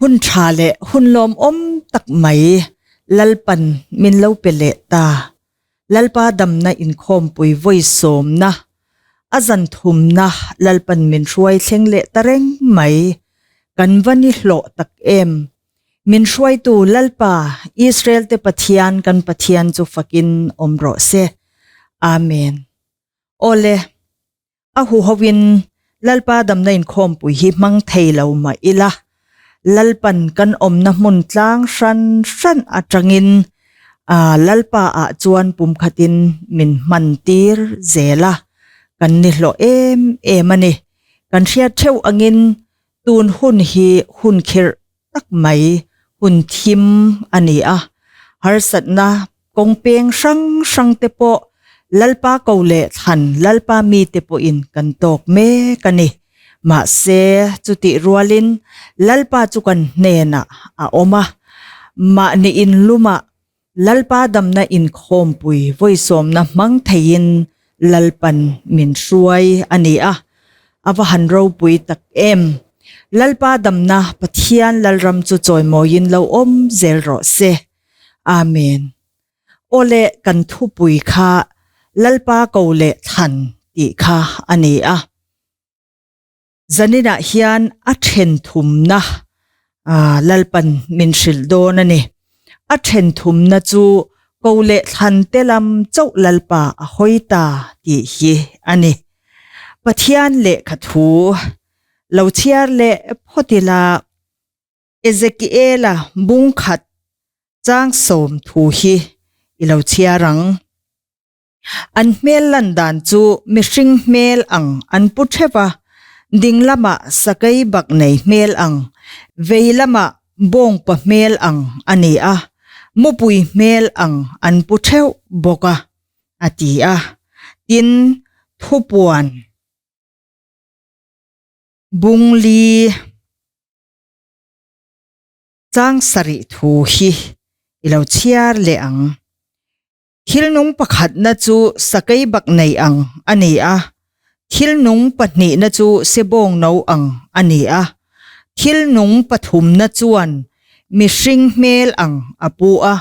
Hun tha leh hun lawmawm tak mai Lalpan min lo pe leh ta. Lalpa damna inkhawmpui vawi sawmna, a zan thumna Lalpan min hruai thleng leh ta reng mai. Kan va ni hlawh tak em! Min hruaitu Lalpa, Israel-te Pathian kan Pathian chu fakin awm rawh se. Amen. Awle. A huhoin Lalpa damna inkhawmpui hi hmang thei lo mah ila, Lalpan kan awmna hmun tlang hran hran atangin Lalpa ah chuan pumkhatin min hman tir zel a, kan ni hlawh em em a ni. Kan hriat theuh angin tun hun hi hun khirh tak mai, hun thim a ni a, harsatna kawng peng hrang hrang te pawh Lalpa ko leh thlan Lalpa mite pawhin kan tawk mek a ni. Mahse, chutih rualin Lalpa chu kan hnenah a awm a, mahni inlumah Lalpa damna inkhawmpui vawisawmna hmang theiin Lalpan min hruai a ni a, a va han ropui tak em! Lalpa damna Pathian Lalram chu chawimawiin lo awm zel rawh se. Amen. Awle kan thupui kha Lalpa ko leh thlan tih kha a ni a. Zaninah hian a then thumna Lalpan min hrilh dawn a ni. A then thumna chu ko leh thlan te lam chauh Lalpa a hawi ta tih hi a ni. Pathian lehkha thu lo chhiar leh phawt ila Ezekiela bung khat chang sawm thu hi i lo chhiar ang. An hmel lan dan chu mihring hmel ang an pu theuh a, ding lamah sakei bak nei hmel ang, vei lamah bawngpa hmel ang a ni a, mupui hmel ang an pu theuh bawk a, a ti a. Tin, thupuan bungli. Chang sarih thu hi i lo chhiar leh ang. Thil nung pakhatna chu sakei bak nei ang a ni a, thil nung pahnihna chu sebawng no ang a ni a, thil nung pathumna chuan mihring hmel ang a pu a,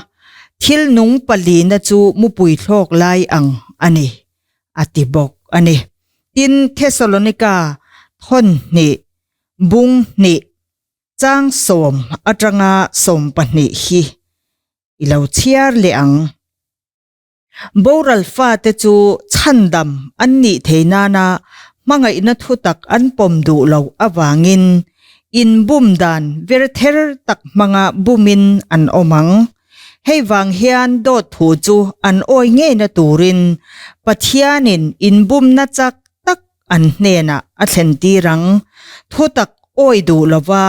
thil nung palina chu mupui thlawk lai ang a ni, a ti bawk a ni. Tin, Thesalonika thawn hnih, bung hnih, Chang sawm atanga 12 hi i lo chhiar leh ang. Boral fate chu chhandam an nih thei nana hmangaihna thutak an pawm duh lo avangin inbum dan verther tak hmanga bumin an awm ang. Hei vang hian dawt thu chu an awi ngeina turin Pathianin inbumna chak tak an hnenah a thlentir ang. Thutak awi duh lova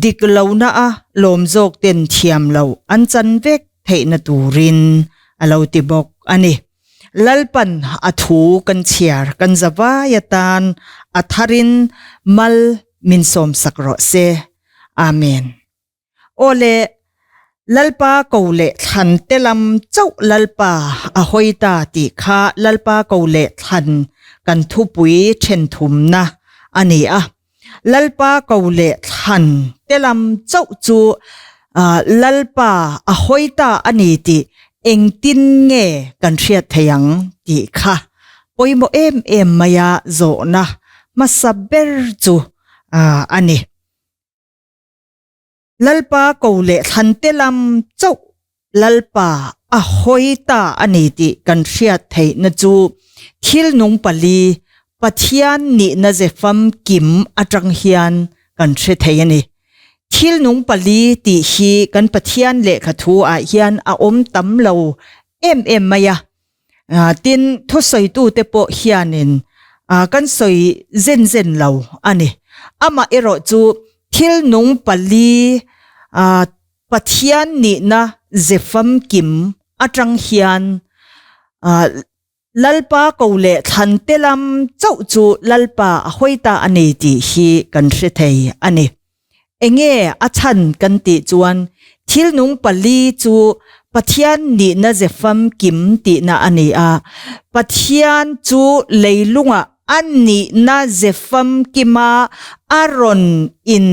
dik lohna a lawm zawk ten thiam lo an chan vek theihna turin a lo ti bawk a ni. Lalpan a thu kan chhiar kan zavai atan a tharin mal min sawmsak rawh se. Amen. Aw le, Lalpa ko leh thlan te lam chauh Lalpa a hawi ta tih kha Lalpa ko leh thlan kan thupui then thumna a ni a. Lalpa ko leh thlan te lam chauh chu Lalpa a hawi ta a ni tih engtin nge kan hriat thei ang tih kha pawimawh em em maia zawhna hmasa ber chu a ni. Lalpa ko leh thlan te lam chauh Lalpa a hawi ta a ni tih kan hriat theihna chu thil nung pali Pathian nihna ze famkim atang hian kan hre thei a ni. Thil nung pali tih hi kan Pathian lehkha thu ah hian a awm tam lo em em mai a. Tin, thusawitute pawh hianin kan sawi zen zen lo a ni. Amah erawh chu thil nung pali Pathian nihna ze famkim atang hian Lalpa ko leh thlan te lam chauh chu Lalpa a hawi ta a ni tih hi kan hre thei a ni. Enge a chhan kan tih chuan thil nung pali chu Pathian nihna ze famkim tihna a ni a. Pathian chu leilungah a nihna ze famkima a rawn in.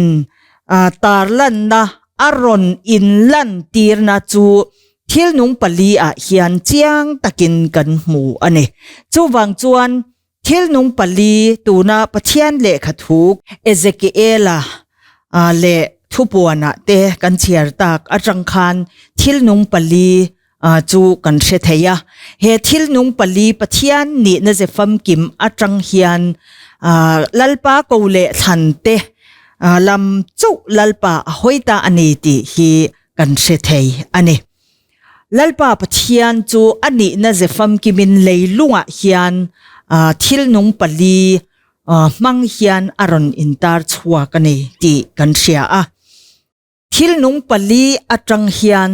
Tarlanna a rawn inlantirna chu thil nung pali-ah hian chiang takin kan hmu a ni. Chuvang chuan thil nung pali tuna Pathian lehkha thu Ezekiela leh thupuanah te kan chhiar tak atang khan thil nung pali chu kan hre thei a. He thil nung pali Pathian nihna ze famkim atang hian Lalpa ko leh thlan te lam chauh Lalpa a hawi ta a ni tih hi kan hre thei a ni. Lalpa Pathian chu a nihna ze famkimin leilungah hian thil nung pali hmang hian a rawn intar chhuak a ni tih kan hria a. Thil nung pali atang hian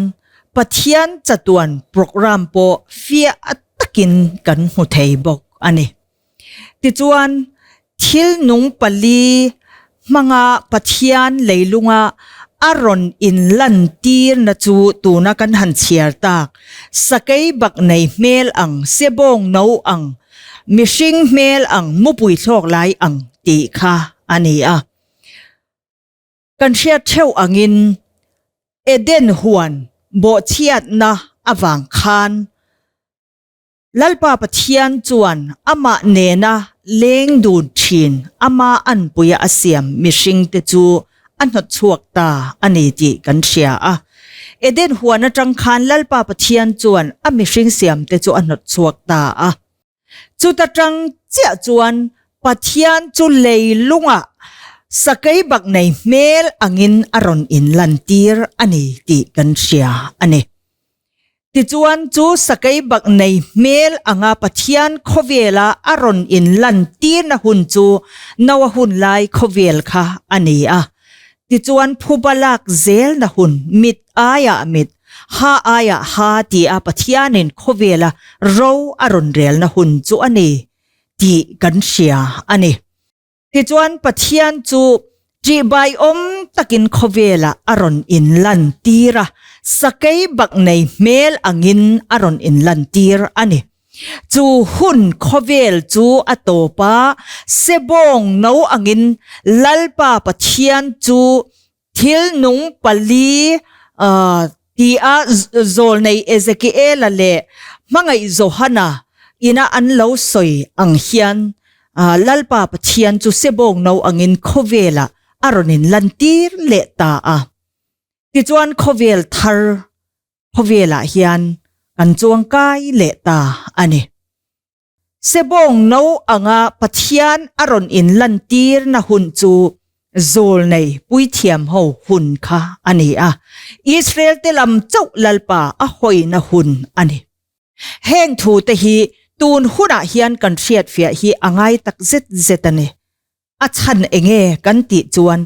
Pathian chatuan program pawh fiah takin kan hmu thei bawk a ni. Tichuan, thil nung pali hmanga Pathian leilunga a rawn inlantirna chu tuna kan han chhiar tak, sakei bak nei hmel ang, sebawng no ang, mihring hmel ang, mupui thlawk lai ang tih kha a ni a. Kan hriat theuh angin Eden huan bawhchhiatna avang khan Lalpa Pathian chuan amah nena leng dun thin ama anpuia a siam mihringte chu a hnawt chhuak ta a ni tih kan hria a. Eden huan atang khan Lalpa Pathian chuan a mihring siamte chu a hnawt chhuak ta a. Chuta tang chiah chuan Pathian chu leilungah sakei bak nei hmel angin a rawn inlantir a ni tih kan hria a ni. Tichuan chu sakei bak nei hmel anga Pathian khawvela a rawn inlantirna hun chu Noa hun lai khawvel kha a ni a. Tichuan phuba lak zelna hun, mit aiah mit, ha aiah ha tia Pathianin khawvela ro a rawn relna hun chu a ni tih kan hria a ni. Tichuan Pathian chu ṭihbaiawm takin khawvelah a rawn inlantir a, sakei bak nei hmel angin a rawn inlantir a ni. Chu hun khawvel chu a tawp a, sebawng no angin Lalpa Pathian chu thil nung pali tia zawlnei Ezekiela leh hmangaih Johana ina an lo sawi ang hian Lalpa Pathian chu sebawng no angin khawvelah a rawn inlantir leh ta a. Tichuan khawvel thar khawvelah hian kan chuangkai leh ta a ni. Sebawng no anga Pathian a rawn inlantirna hun chu zawlnei puithiam ho hun kha a ni a, Israel-te lam chauh Lalpa a hawina hun a ni. Heng thute hi tun hunah hian kan hriatfiah hi a ngai tak zet zet a ni. A chhan enge kan tih chuan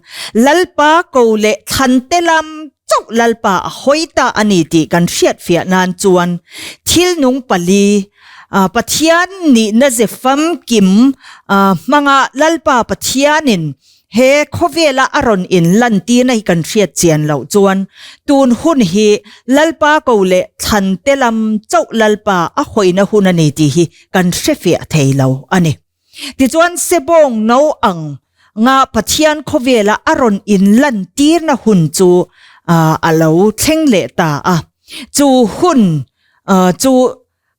Lalpa ko leh thlante lam chauh Lalpa a hawi ta a ni tih kan hriatfiah nan chuan thil nung pali Pathian nihna ze famkim hmanga Lalpa Pathianin he khawvela a rawn inlantirna hi kan hriat chian loh chuan tun hun hi Lalpa ko leh thlante lam chauh Lalpa a hawina hun a ni tih hi kan hrefiah thei lo a ni. Tichuan Sebawng no ang nga Pathian khawvela a rawn inlantirna hun chu a lo thleng leh ta a. Chu hun chu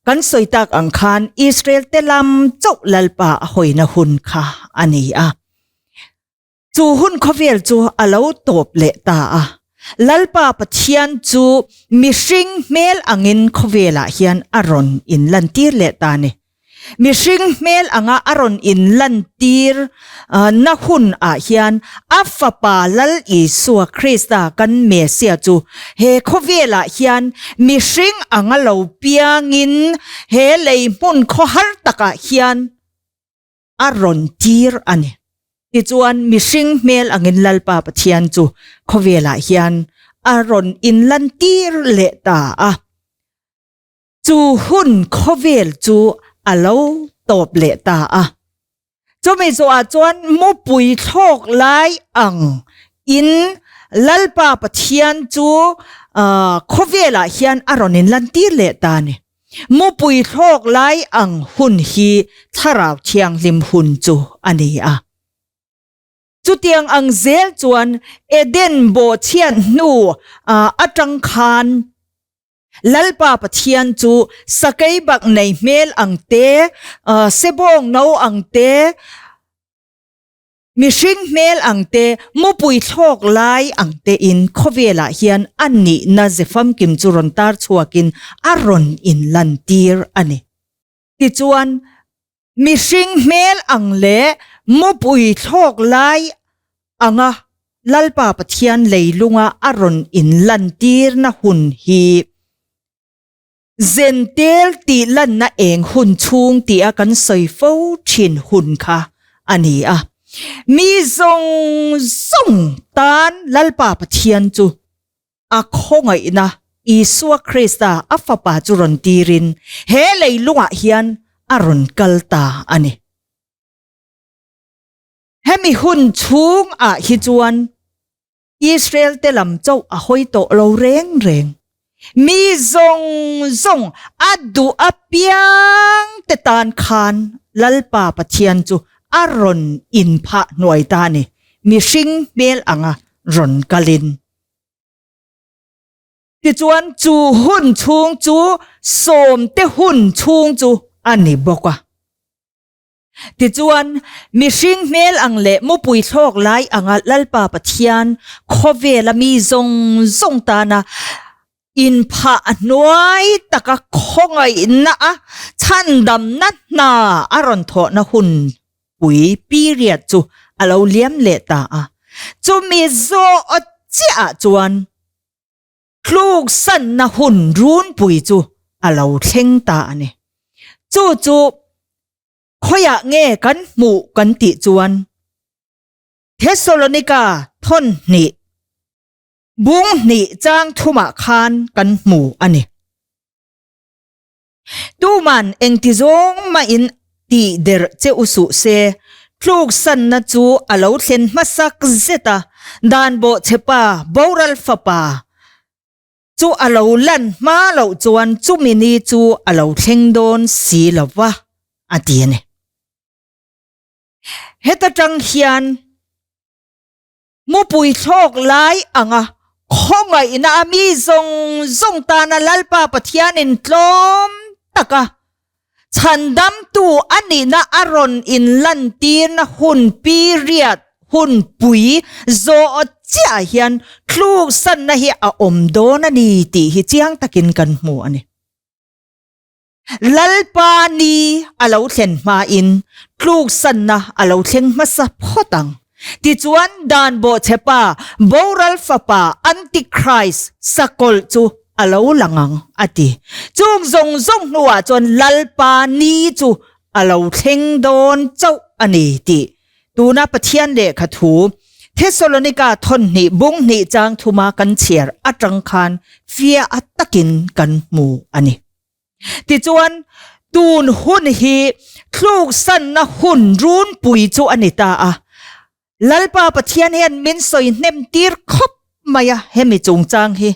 kan sawi tak ang khan Israel te lam chauh Lalpa a hawina hun kha a ni a. Chu hun khawvel chu a lo tawp leh ta a. Lalpa Pathian chu mihring hmel angin khawvelah hian a rawn inlantir leh ta a ni. Mihring hmel anga a rawn inlantir na hun ah hian a Fapa Lal Isua Krista kan Messiah chu he khawvelah hian mihring anga lo piangin he lei hmun khawhar takah hian a rawn tir a ni. Tichuan, mihring hmel angin Lalpa Pathian chu khawvelah hian a rawn inlantir leh ta a. Chu hun khawvel chu a lo tawp leh ta a. Chumi zawhah chuan mupui thlawk lai ang in Lalpa Pathian chu khawvelah hian a rawn inlantir leh ta a ni. Mupui thlawk lai ang hun hi Thlarau Thianghlim hun chu a ni a. Chutiang ang zel chuan Eden bawhchhiat hnu atang khan Lalpa Pathian chu sakei bak nei hmel ang te, sebawng no ang te, mihring hmel ang te, mupui thlawk lai ang tein khawvelah hian a nihna ze famkim chu rawn tar chhuakin a rawn inlantir a ni. Tichuan, mihring hmel ang leh mupui thlawk lai anga Lalpa Pathian leilunga a rawn inlantirna hun hi Zentel tih lanna eng hun chhung tia kan sawi fo thin hun kha a ni a. Mi zawng zawng tan Lalpa Pathian chu A khawngaihna Isua Krista a Fapa chu rawn tirin he leilungah hian a rawn kal ta a ni. Hemi hun chhungah hi chuan Israel te lam chauh a hawi tawh lo reng reng. Mi zawng zawng a duh apiang te tan khan Lalpa Pathian chu a rawn inphah hnuai ta a ni, mihring hmel anga rawn kalin. Tichuan chu hun chhung chu sawmte hun chhung chu a ni bawk a. Tichuan mihring hmel ang leh mupui thlawk lai anga Lalpa Pathian khawvela mi zawng zawng tana inphah hnuai taka khawngaihna a chhandamna hna a rawn thawhna hun pui period chu a lo liam leh ta a. Chumi zawh chiahah chuan tluksanna hun runpui chu a lo thleng ta a ni. Chu chu khawiah nge kan hmuh kan tih chuan Thesalonika thawn hnih bung hnih chang thumah khan kan hmu a ni. Tuman engti zawng mahin tih der che u suh se, tluksanna chu a lo thlen hmasak zet a, dan bawhchhepa boral fapa chu a lo lan hma loh chuan chumi ni chu a lo thleng dawn si lo va, a ti a ni. Heta tang hian. Mupui thlawk lai anga khawngaihna a mi zawng zawng tana Lalpa Pathianin tlawm taka chhandamtu a nihna a rawn inlantirna hun period, hun pui, zawh chiah hian tluksanna hi a awm dawn a ni tih hi chiang takin kan hmu a ni. Lalpa ni a lo thlen hmain tluksanna a lo thleng hmasa phawt ang. Tichuan dan bawhchhepa boral fapa Antichrist sakawlh chu a lo lang ang, a ti. Chung zawng zawng hnuah chuan Lalpa ni chu a lo thleng dawn chauh a ni tih tuna Pathian lehkha thu Thesalonika thawnhnih bung hnih chang thuma kan chhiar atang khan fiah takin kan hmu a ni. Tichuan, tun hun hi tluksanna hun runpui chu a ni ta a. Lalpa Pathian hian min sawi hnem tir khawp mai a, hemi chungchang hi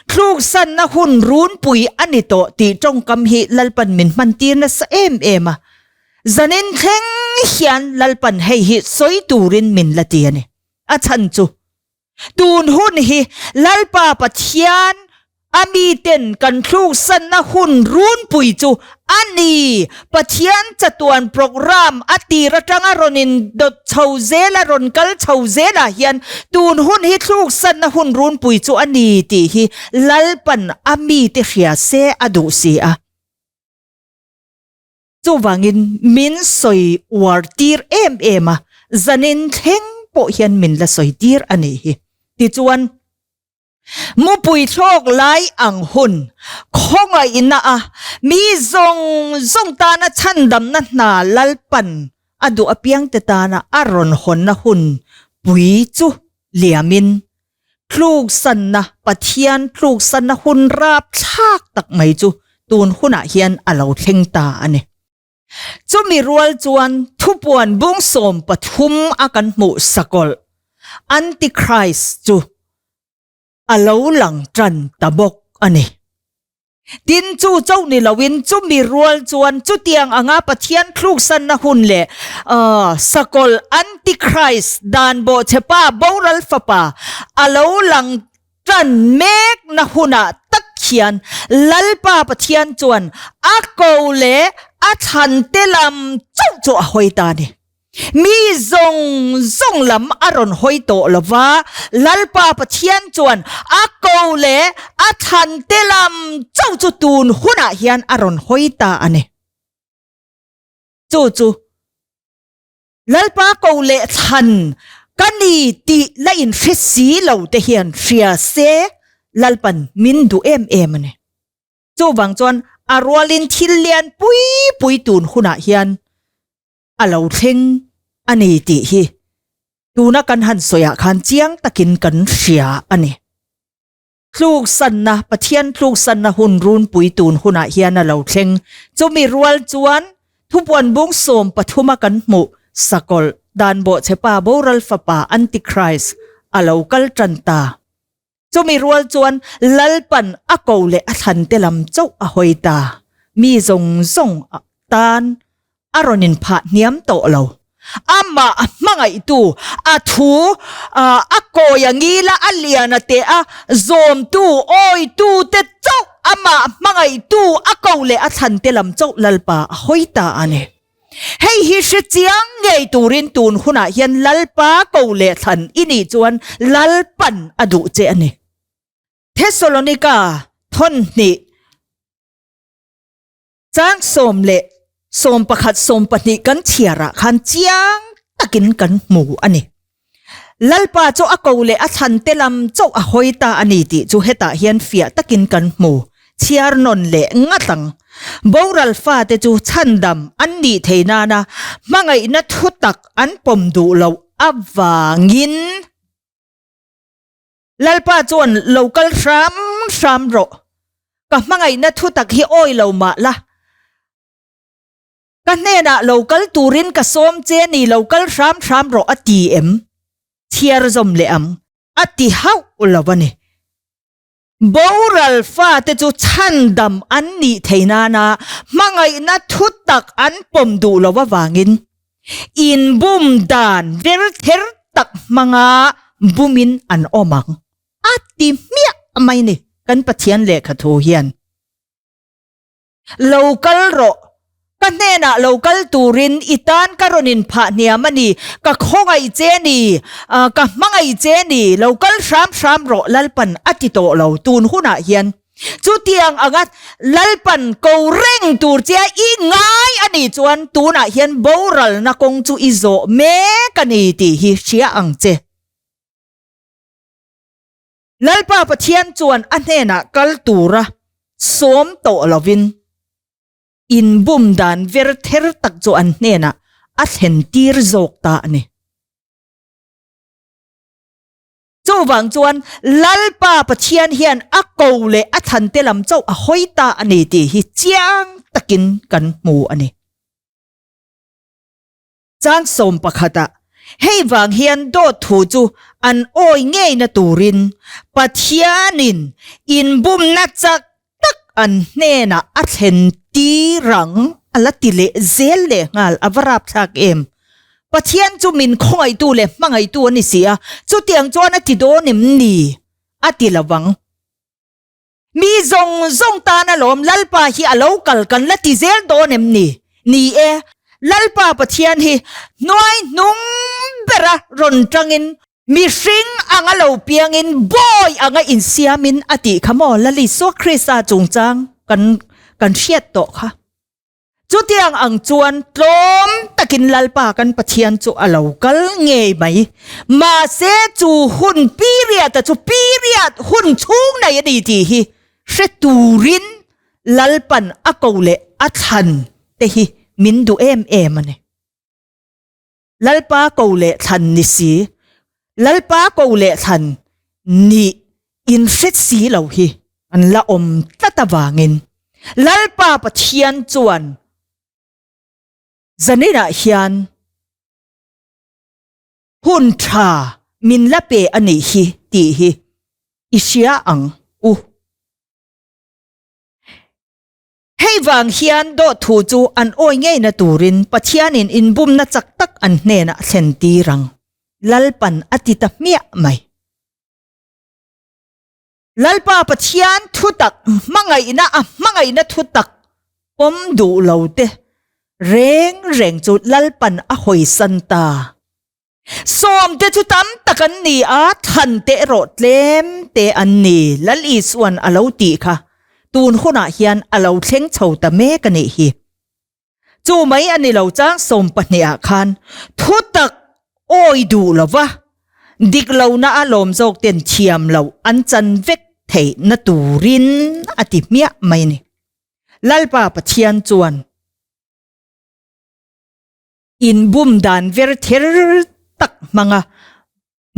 tluksanna hun runpui a ni tawh tih tawngkam hi Lalpan min hman tir nasa em em a. Zanin thleng hian Lalpan hei hi sawi turin min la ti a ni. A chhan chu Tun hun hi Lalpa Pathian a miten kan thluksanna hun runpui chu a ni. Pathian chatuan program a tir atanga rawn indawt chho zel a, rawn kal chho zelah hian tun hun hi thluksanna hun runpui chu a ni tih hi Lalpan a mite hria se a duh si a. Chuvangin min sawi uar tir em em a, zanin thleng pawh hian min la sawi tir a nih hi. Tichuan, mupui thlawk lai ang hun, khawngaihna a mi zawng zawng tana chhandamna hna Lalpan a duh apiangte tana a rawn hawnna hun pui chu liamin Tluksanna, Pathian tluksanna hun rapthlak tak mai chu tun hunah hian a lo thleng ta a ni. Chumi rual chuan thupuan bungsawm pathum a kan hmuh sakawlh, Antichrist, chu a lo lang tan ta bawk a ni. Tin, chu chauh ni loin chumi rual chuan chutiang anga Pathian thluksanna hun leh sakawlh Antichrist dan bawhchhepa boral fapa a lo lang tan mekna hunah tak hian Lalpa Pathian chuan a ko leh a thlante lam chauh chu a hawi ta a ni. Mi zawng zawng lam a rawn hawi tawh lo va, Lalpa Pathian chuan a ko leh a thlante lam chauh chu tun hunah hian a rawn hawi ta a ni. Chu chu Lalpa ko leh thlan ka ni tih la inhre si lo te hian hria se Lalpan min duh em em a ni. Chuvang chuan a rualin thil lian pui pui tun hunah hian a lo thleng a ni tih hi tuna kan han sawiah khan chiang takin kan hria a ni. Tluksanna, Pathian tluksanna hun runpui tun hunah hian a lo thleng. Chumi rual chuan thupuan bung 13 a kan hmuh sakawlh dan bawhchhepa boral fapa Antichrist a lo kal tan ta. Chumi rual chuan Lalpan a ko leh a thlante lam chauh a hawi ta. Mi zawng zawng tan a rawn inphah hniam tawh lo. Amah a hmangaihtu, a thu a kawi a ngil a, a lian a teh a, zawmtu, awitu te chauh amah hmangaihtu a ko leh a thlan te lam chauh Lalpa a hawi ta a ni. Hei hi hre chiang ngei turin tun hunah hian Lalpa ko leh thlan i nih chuan Lalpan a duh che a ni. Thesalonika thawnhnih. Chang 10 11 12 kan chhiarah khan chiang takin kan hmu a ni. Lalpa chu a ko leh a thlan te lam chauh a hawi ta a ni tih chu hetah hian fiah takin kan hmu. Chhiar nawn leh ngat ang. Boral fate chu chhandam an nih thei nana hmangaihna thutak an pawm duh loh avangin, Lalpa chuan lo kal hram hram rawh. Ka hmangaihna thu tak hi awi lo mah la. Ka hnenah lo kal turin ka sawm che ni lo kal hram hram rawh a ti em? Chhiar zawm leh ang a ti hauh lo a ni. Boral fate chu chhandam an nih thei nana hmangaihna thu tak an pawm duh lo avangin Inbum dan ver ther tak hmanga bumin an awm ang a ti hmiah mai ni kan Pathian lehkha thu hian. Lo kal rawh, ka hnenah lo kal turin i tan ka rawn inphah hniam a ni, ka khawngaih che ni, ka hmangaih che ni, lo kal hram hram rawh Lalpan a ti tawh lo tun hunah hian. Chutiang anga Lalpan ko reng tur che a i ngai a nih chuan tunah hian boralna kawng chu i zawh mek a ni tih hi hria ang che. Lalpa Pathian chuan a hnenah kal tura sawm tawh lovin inbum dan ver ther tak chu an hnenah a thlen tir zawk ta a ni. Chuvang chuan Lalpa Pathian hian a ko leh a thlante lam chauh a hawi ta a ni tih hi chiang takin kan hmu a ni. Chang 11 ah, Hei vang hian dawt thu chu an awi ngeina turin Pathianin inbumna chak tak an hnenah a thlen tir ang a la ti leh zel leh nghal a va rapthlak em. Pathian chu min khawngaihtu leh hmangaihtu a ni si a, chutiang chuan a ti dawn em ni? A ti lo vang. Mi zawng zawng tan alawm Lalpa hi a lo kal kan la ti zel dawn em ni? Ni e, Lalpa Pathian hi hnuai hnung bera rawn tangin Mihring anga lo piangin bawi anga insiamin a tih kha maw Lal Isua Krista chungchang kan kan hriat tawh kha. Chutiang ang chuan tlawm takin Lalpa kan Pathian chu a lo kal ngei mai. Mahse chu hun period a chu period hun chhung nei a ni tih hi hre turin Lalpan a ko leh a thlan te hi min duh em em a ni. Lalpa ko leh thlan ni si, Lalpa ko leh thlan nih inhre si lo hi an la awm tlat avangin Lalpa Pathian chuan zaninah hian hun tha min la pe a nih hi tih hi i hria ang u. Hei vang hian dawt thu chu an awi ngeina turin Pathianin inbumna chak tak an hnenah a thlen tir ang. Lalpan a ti ta hmiah mai. Lalpa Pathian thutak hmangaihna a hmangaihna thutak pawm duh lo te reng reng chu Lalpan a hawisan ta. Sawmte chu tam tak an ni a, thlan te erawh tlem te an ni, Lal Isua'n a lo tih kha tun hunah hian a lo thleng chho ta mek a nih hi. Chu mai a ni lo chang sawmpahnih ah khan thutak awi duh lo va, dik lohna a lawm zawk ten thiam loh an chan vek theihna turin a ti hmiah mai a ni. Lalpa Pathian chuan. Inbum dan ver ther tak hmanga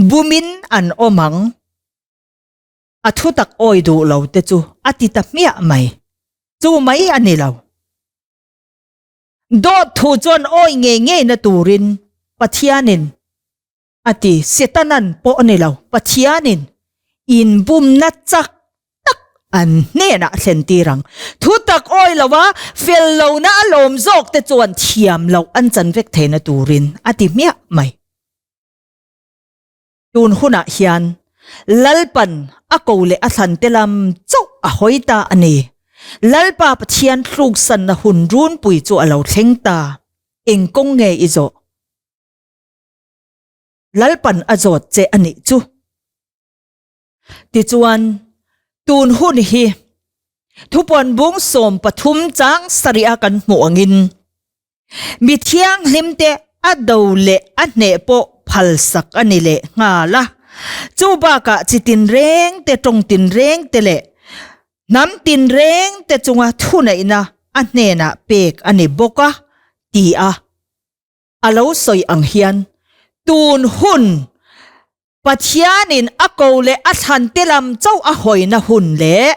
bumin an awm ang. A thutak awi duh lo te chu a ti ta hmiah mai. Chu mai a ni lo. Dawt thu chuan awi ngei ngei na turin Pathianin A ti, Setanan pawh a ni lo, Pathianin inbumna chak tak an hnenah a thlentir ang. Thutak awi lova fel lohna a lawm zawkte chuan thiam loh an chan vek theihna turin a ti hmiah mai. Tun hunah hian Lalpan a ko leh a thlante lam chauh a hawi ta a ni. Lalpa Pathian tluksanna hun runpui chu a lo thleng ta. Eng kawng nge i zawh? Lalpan a zawt che a nih chu. Tichuan, tun hun hi thupuan bung 13 chang sarih a kan hmuh angin mi thianghlimte a do leh a hneh pawh phalsak a ni leh nghal a. Chu bakah chi tinreng te, tawng tinreng te leh hnam tinreng te chunga thuneihna a hnenah pek a ni bawk a, ti a. A lo sawi ang hian tun hun Pathianin a ko leh a thlante lam chauh a hawina hun leh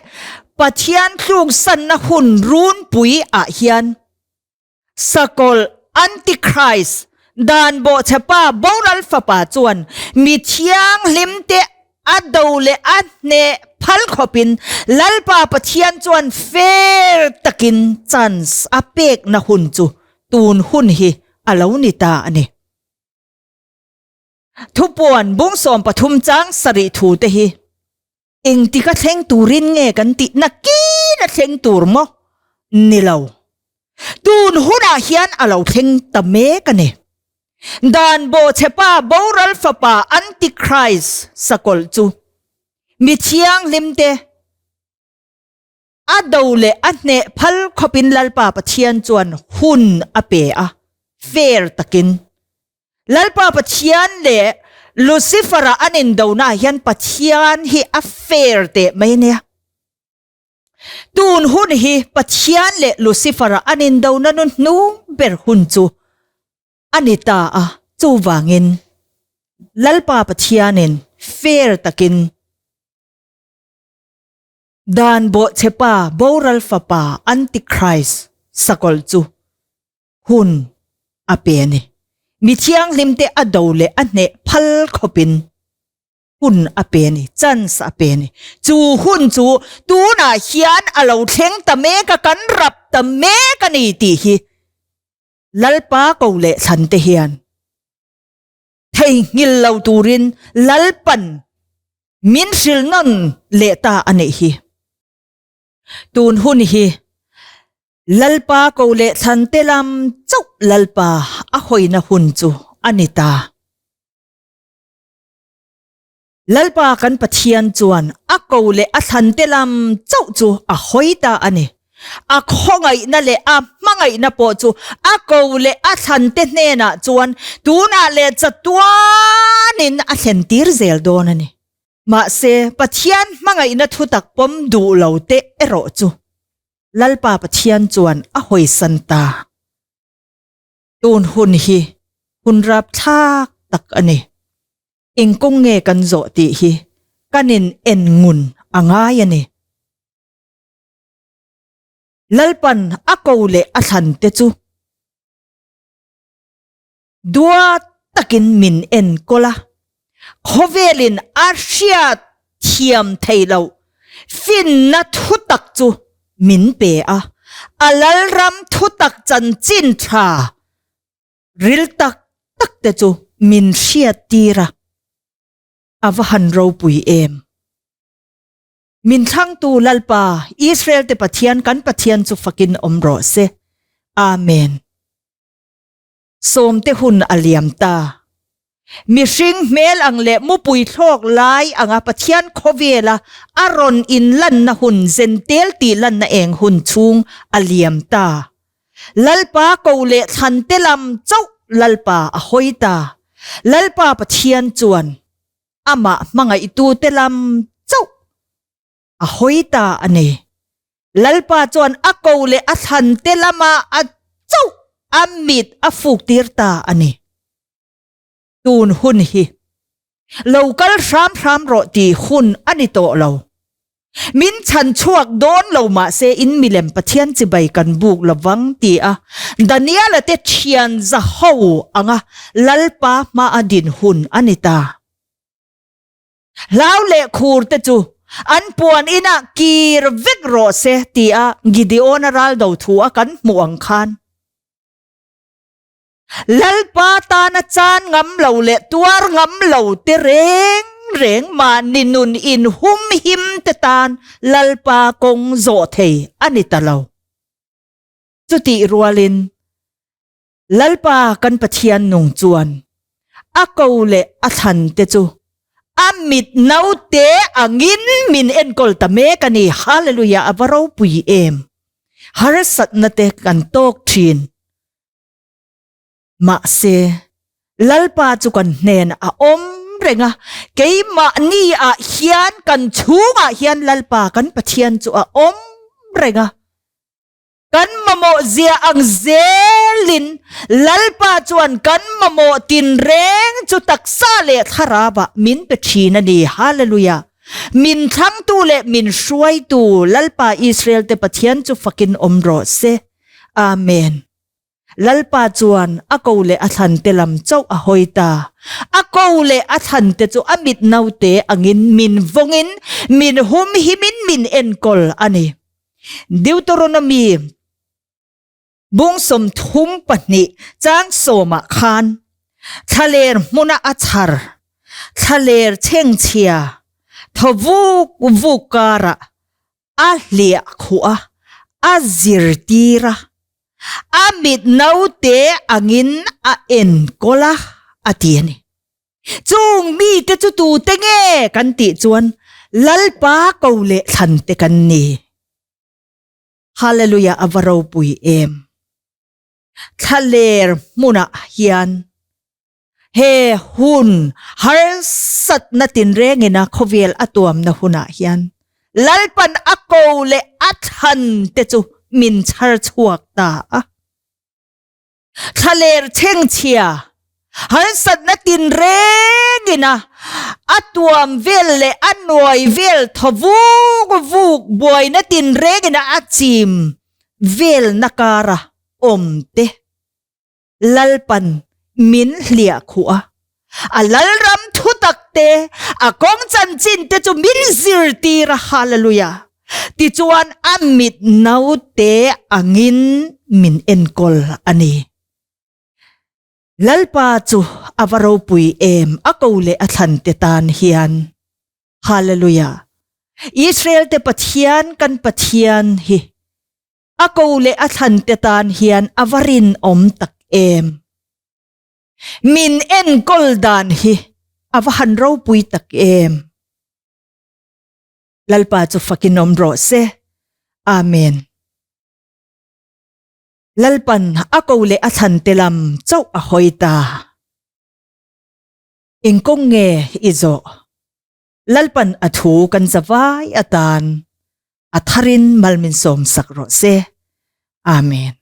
Pathian tluksanna hun runpui ah hian Sakawlh, Antichrist, dan bawhchhepa boral fapa chuan mi thianghlimte a do leh a hneh phal khawpin Lalpa Pathian chuan fair takin chance a pekna hun chu tun hun hi a lo ni ta a ni. Thupuan bung 13 chang sarih thu te hi engtik a thleng turin nge kan tih nakin a thleng tur maw? Ni lo. Tun hunah hian a lo thleng ta mek a ni. Dan bawhchhepa boral fapa Antichrist sakawlh chu mi thianghlimte a do leh a hneh phal khawpin Lalpa Pathian chuan hun a pe a, fair takin. Lalpa Pathian leh Lucifer-a an indonaah hian Pathian hi a fair teh mai a nia. Tun hun hi Pathian leh Lucifer-a an indona nu hnung ber hun chu a ni ta a, chuvangin Lalpa Pathianin fair takin Dan bawhchhepa boral fapa Antichrist sakawlh chu hun a pe a ni. Mi thianghlimte a do leh a hneh phal khawpin hun a pe a ni, chance a pe a ni. Chu hun chu tunah hian a lo thleng ta mek a, kan rap ta mek a ni tih hi Lalpa ko leh thlan te hian theihnghilh lo turin Lalpan min hrilh nawn leh ta a nih hi. Tun hun hi Lalpa ko leh thlan te lam chauh Lalpa a hawina hun chu a ni ta. Lalpa kan Pathian chuan a ko leh a thlante lam chauh chu a hawi ta a ni. A khawngaihna leh a hmangaihna pawh chu a ko leh a thlante hnenah chuan tunah leh chatuanin a thlentir zel dawn a ni. Mahse, Pathian hmangaihna thutak pawm duh lo te erawh chu Lalpa Pathian chuan a hawisan ta. Tun hun hi hun rapthlak tak a ni. Eng kawng nge kan zawh tih hi kan in en ngun a ngai a ni. Lalpan a ko leh a thlan te chu duat takin min enkawl a, khawvelin a hriat thiam thei loh finna thu tak chu min pe a. A Lalram thutak chanchin tha ril tak tak te chu min hriattir a, a va han ropui em! Min thlangtu Lalpa, Israel te Pathian kan Pathian chu fakin awm rawh se. Amen. Sawmte hun a liam ta. Mihring hmel ang leh mupui thlawk lai anga Pathian khawvela a rawn inlanna hun zentel tih lanna eng hun chhung a liam ta. Lalpa ko leh thlante lam chauh Lalpa a hawi ta. Lalpa Pathian chuan amah hmangaihtute lam chauh a hawi ta a ni. Lalpa chuan a ko leh a thlante lama a chauh a mit a fuk tir ta a ni. Tun hun hi lo kal hram hram rawh tih hun a ni tawh lo. Min chhan chhuak dawn lo mahse in milem Pathian chibai kan buk lovang ti a Daniela te thian za ho anga Lalpa hmaa din hun a ni ta. Hlau leh khur te chu an puan inah kir vek rawh se tia Gideon-a ral do thu a kan hmuh ang khan Lalpa tana chan ngam lo leh tuar ngam lo te reng reng mahni nun in hum him te tan Lalpa kawng zawh thei a ni ta lo. Chutih rualin Lalpa kan Pathian nung chuan a ko leh a thlan te chu a mit naute angin min enkawl ta mek a ni. Hallelujah a va ropui em! Harsatna te kan tawk thin. Mahse, Lalpa chu kan hnenah a awm reng a, keimahni ah hian kan chhungah hian Lalpa kan Pathian chu a awm reng a. Kan mamawh zia ang zelin Lalpa chuan kan mamawh tinreng chu taksa leh thlarauah min pe thin a ni. Hallelujah! Min thlangtu leh min hruaitu Lalpa Israel te Pathian chu fakin awm rawh se. Amen. Lalpa chuan a ko leh a thlante lam chauh a hawi ta. A ko leh a thlante chu a mit naute angin min vawngin, min humhimin min enkawl a ni. Deuteronomy bung 32 chang sawmah khan thlaler hmuna a chhar, thlaler chhengchhia, thaw vuk vuk karah a hliah khuh a, a zirtir a, a mit naute angin a enkawl a, a ti a ni. Chung mite chu tute nge kan tih chuan Lalpa ko leh thlan te kan ni. Hallelujah a va ropui em. Thlaler hmunah hian he hun harsatna tinrengina khawvel a tuamna hunah hian Lalpan a ko leh a thlan te chu min chhar chhuak ta a. Thlaler chhengchhia, harsatna tinrengin a a tuam vel leh a nuai vel thaw vuk vuk buaina tinrengin a a chim velna kara awm te Lalpan min hliah khuh a, a Lalram thutak te, a kawng chanchin te chu min zirtir a, Hallelujah! Tichuan a mit naute angin min enkawl a ni. Lalpa chu a va ropui em a ko leh a thlan te tan hian. Hallelujah! Israel te Pathian kan Pathian hi a ko leh a thlan te tan hian a va rinawm tak em. Min enkawl dan hi a va han ropui tak em. Lalpa chu fakin awm rawh se. Amen. Lalpan a ko leh a thlan te lam chauh a hawi ta. Eng kawng nge i zawh? Lalpan a thu kan zavai atan a tharin mal min sawm sak rawh se. Amen.